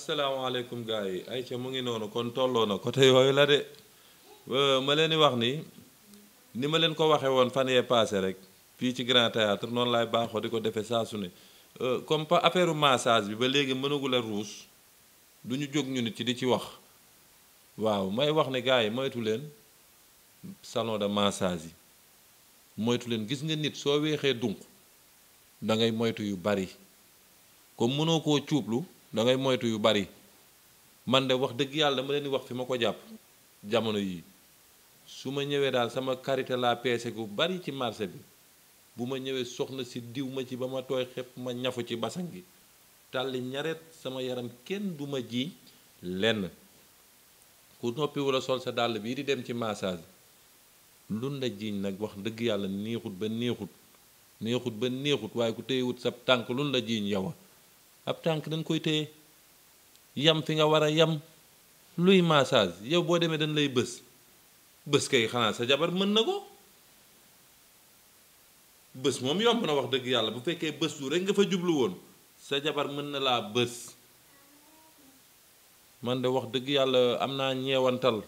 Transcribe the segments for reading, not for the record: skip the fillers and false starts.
asalaamaaleykum gars yi ayca mu ngi noonu kon tolloo na côté yooyu la de ma leen di wax ni ma leen ko waxee woon fan yee paase rek fii ci Grand Théâtre noonu laay baaxoo di ko defee saa su ne comme pa affaire massage bi ba léegi mënagul a ruus du ñu jóg ñu nit ci di ci wax waaw may wax ne gars yi moytu leen salon de massage yi moytu leen gis nga nit soo weexee dunq da ngay moytu yu bari comme mënoo koo cuublu da ngay moytu yu bari man de wax dëgg yàlla dama leen di wax fi ma ko jàpp jamono yii su ma ñëwee daal sama karité laa peese gu bari ci marché bi bu ma ñëwee soxna si diw ma ci ba ma tooy xepp ma ñafu ci basan gi tàlli ñaret sama yaram kenn du ma ji lenn ku noppi wala sol sa dàll bii di dem ci massage lun la jiiñ nag wax dëgg yàlla neexut ba neexut neexut ba neexut waaye ku téyewut sa tànk lun la jiiñ yow ab tànk dañ koy téye yam fi nga war a yam luy massage yow boo demee dañ lay bës kay xanaa sa jabar mën na ko bës moom yomb na wax dëgg yàlla bu fekkee bës du rek nga fa jublu woon sa jabar mën na laa bës man de wax dëgg yàlla am naa ñeewantal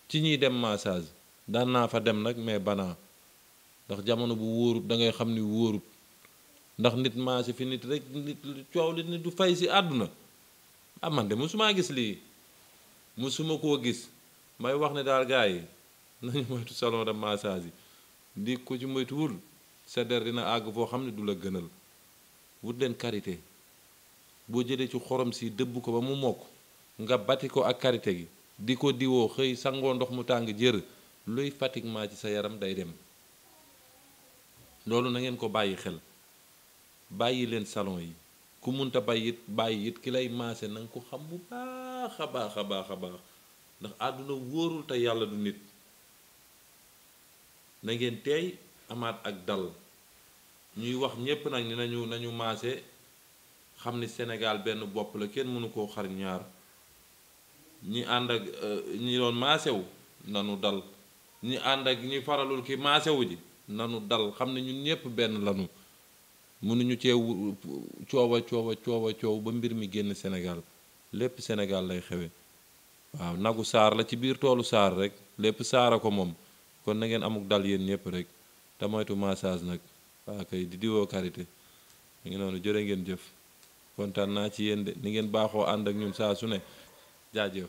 ci ñiy dem massage daan naa fa dem nag mais banaa ndax jamono bu wóorut da ngay xam ni wóorut ndax nit maase fi nit rek nit coow li nit du fay si àdduna ah man de mosumaa gis lii mosuma koo gis may wax ne daal gars yi nañu moytu salon de massage yi di ko ci moytuwul sa der dina àgg foo xam ne du la gënal wut leen karité boo jëlee ci xorom si dëbb ko ba mu mokk nga bati ko ak karité gi di ko diwoo xëy sangoo ndox mu tàng jër luy fatiguement ci sa yaram day dem loolu na ngeen ko bàyyi xel bàyyi leen salon yi ku munta bàyyi it ki lay maase na nga ko xam bu baax a baax a baax a baax ndax àdduna wóorul te yàlla du nit na ngeen teey amaat ak dal ñuy wax ñépp nag ni nañu maase xam ni Sénégal benn bopp la kenn mënu koo xar ñaar ñi ànd ak ñi doon maasewu nanu dal ñi ànd ak ñi faralul ki maasewu ji nanu dal xam ne ñun ñépp benn lanu mënuñu cee coow ba mbir mi génn Sénégal lépp Sénégal lay xewe waaw nagu saar la ci biir toolu saar rek lépp saara ko moom kon na ngeen amuk dal yéen ñépp rek te moytu massage nag waa kay di diwoo karité mu ngi noonu jërë ngeen jëf kontaan naa ci yéen de ni ngeen baaxoo ànd ak ñun saa su ne jaajëf